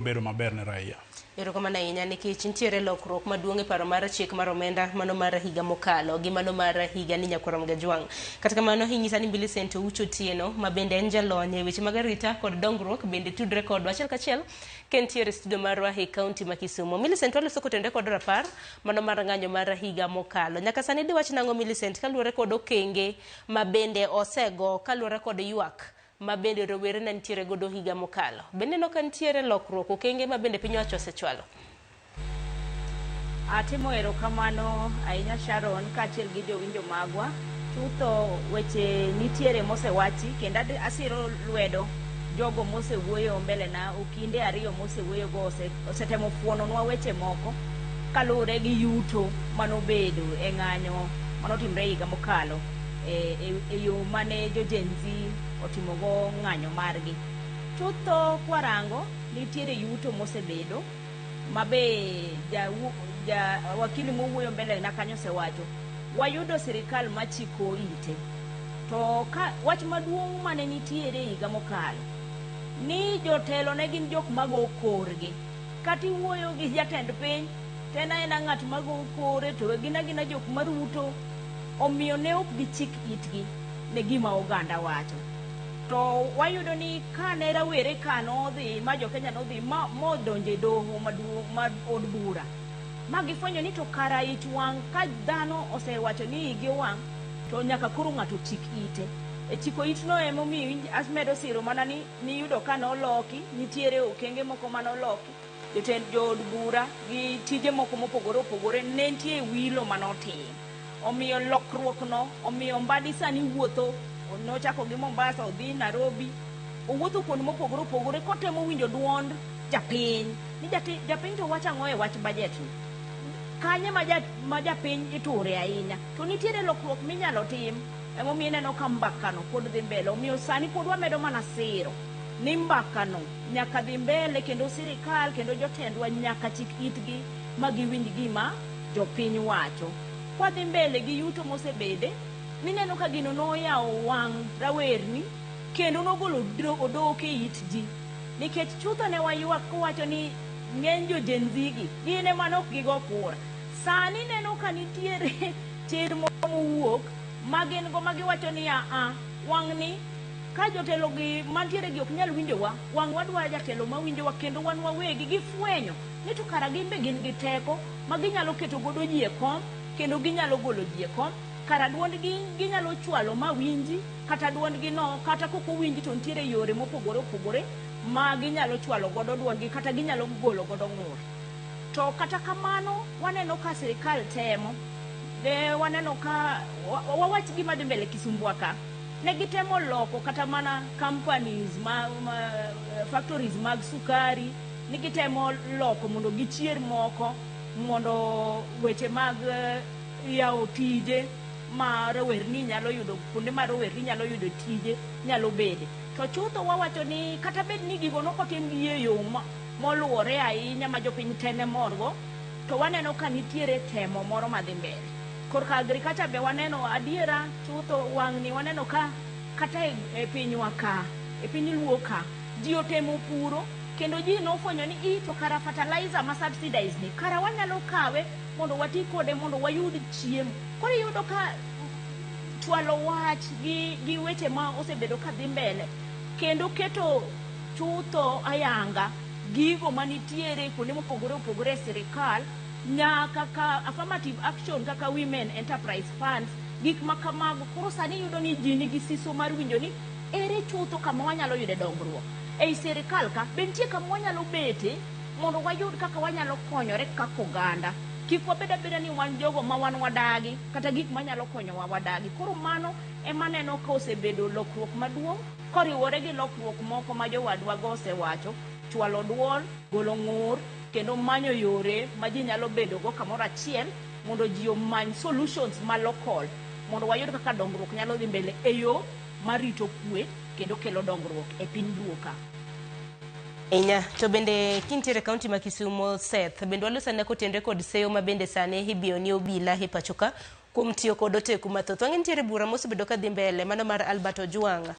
Bedo maber ne raia. Erokamano ahinya nikech nitiere lokruok maduong' e paro mar chik mar omenda mano mar higa mokalo gi mano mar higa ni nyakwar Mgajwang'. Kata kamano inyisa ni Millicent Oucho Otieno ma bende en jalony e weche mag arita kod dongruok bende tudre kodwa achiel kachiel ka entiere e studio marwa e kaunti ma Kisumu. Millicent waloso kotenore kod rapar mano mar ng'anyo mar higa mokalo. Nyaka sani diwach nang'o Millicent kaluwore kod okenge ma bende osego kaluwore kod ywak ma bende rowere ne nitiere godo higa mokalo. Be ineno ka nitiere lokruok okenge ma bende piny owacho osechwalo? Atimo erokamano ahinya Sharon kaachiel gi jowinjo magwa. Chutho weche nitiere mosewachi kendo asiro lwedo jogo mosewuoyo mbelena okinde ariyo mosewuoyogo osetemo fuononwa weche moko kaluwore gi yuto manobedo e ng'anyo manotimre higa mokalo e yo mane jo Gen Z otimogo ng'anyo margi. Chutho kwarango nitiere yuto mosebedo mabe ja, ja wakili mowuoyo mbele na kanyo osewacho. Wayudo sirikal machiko ite. To ka wach maduong' mane nitiere higa mokalo ni jotelo ne gin jok mago korgi. Kata iwuoyo gi jatend piny to en aena ng'at mago kore to gin agina jok maruto omiyo ne ok gichik itgi ne gima oganda wacho. To wayudo ni kane rawere ka nodhi ma jo Kenya nodhi ma modonjo e doho maduong' mar od bura ma gifwenyo ni to kara ich wang' ka dhano osewacho ni igi owang' to nyaka koro ng'ato chik ite. E chiko itno emomiyo amedo siro mana ni niyudo ka noloki nitiere okenge moko manoloki jotend jood bura gi tije moko mopogore opogore ne nitie wilo manotim. Omiyo lokruok no omiyo Mbadi sani wuotho nochako gi Mombasa odhi Nairobi owuotho kuonde mopogore opogore kotemo winjo duond japiny ni japiny to wacho ang'o e wach budget ni kanye ma japiny iture ahinya to nitiere lokruok minyalo tim emomiyo ineno ka mbakano pod dhi mbele omiyo sani pod wamedo mana siro ni mbakano nyaka dhi mbele kendo sirikal kendo jotendwa nyaka chik itgi ma giwinj gima jopiny wacho. Kwadhi mbele gi yuto mosebede, nineno ka gino noyawo wang' rawerni kendo nogolo odok e it ji. Nikech chutho ne waywak kowacho ni ng'eny jo Gen Z gi gin ema ne ok gigo kura. Sani neno ka nitiere chir moro mowuok ma gin go ma giwacho ni aa wang'ni ka jotelo gi mantiere gi ok nyal winjowa, wang' wadwa jatelo mawinjowa kendo wan wawegi gifwenyo ni to kara gin be gin gi teko ma ginyalo keto godo ji e kom kendo ginyalo golo ji e kom kara duondgi ginyalo chwalo ma winji kata duondgi no kata kok owinji to nitiere yore mopogore opogore ma ginyalo chwalo godo duondgi kata ginyalo golo godo ng'ur. To kata kamano waneno ka sirikal temo ne waneno ka wawach gima dhi mbele Kisumbwa ka ne gitemo loko kata mana companies ma factories mag sukari ni gitemo loko mondo gichier moko mondo weche mag yawo tije ma rowerni nyalo yudo kuonde ma rowerni nyalo yudo tije nyalo bede. To chutho wawacho ni kata bed ni gigo nokotim gi e yo moluwore ahinya ma jopiny te ne morgo, to waneno ka nitiere temo moro madhi mbele. Korka agriculture be waneno adiera chutho wang'ni waneno ka kata e pinywa ka, e piny luo ka, ji otemo puro kendo ji nofwenyo ni i to kara fertilizer ma subsidized ni kara wanyalo kawe mondo wati kode mondo wayud chiemo. Koro iyudo ka chwalo wach gi weche ma osebedo ka dhi mbele kendo keto chutho ayanga gigo manitiere kuonde mopogore opogore e sirikal nyaka ka affirmative action kaka women enterprise funds gik ma kamago. Koro sani iyudo ni ji nigi siso mar winjo ni ere chutho kama wanyalo yude dongruok ei sirikal ka be nitie kama wanyalo bete mondo wayud kaka wanyalo konyore kaka oganda. Kik wabed abeda ni wan jogo ma wan wadagi kata gik manyalo konyowa wadagi. Koro mano ema aneno ka osebedo lokruok maduong' koriwore gi lokruok moko ma jowadwa go osewacho, chwalo duol, golo ng'ur kendo manyo yore ma ji nyalo bedo go kamoro achiel mondo ji omany solutions ma local mondo wayud kaka dongruok nyalo dhi mbele e yo marito kwe kendo kelo dongruok e piny Luo ka. Ahinya. To bende kintiere kaunti ma Kisumo, Seth, bende waloso ane kotenre kod seyo ma bende sani ibiyo ni obila e pacho ka kuom tiyo kod oteku mathoth. Wang'e nitiere bura mosebedo ka dhi mbele mano mar Albert Ojwang.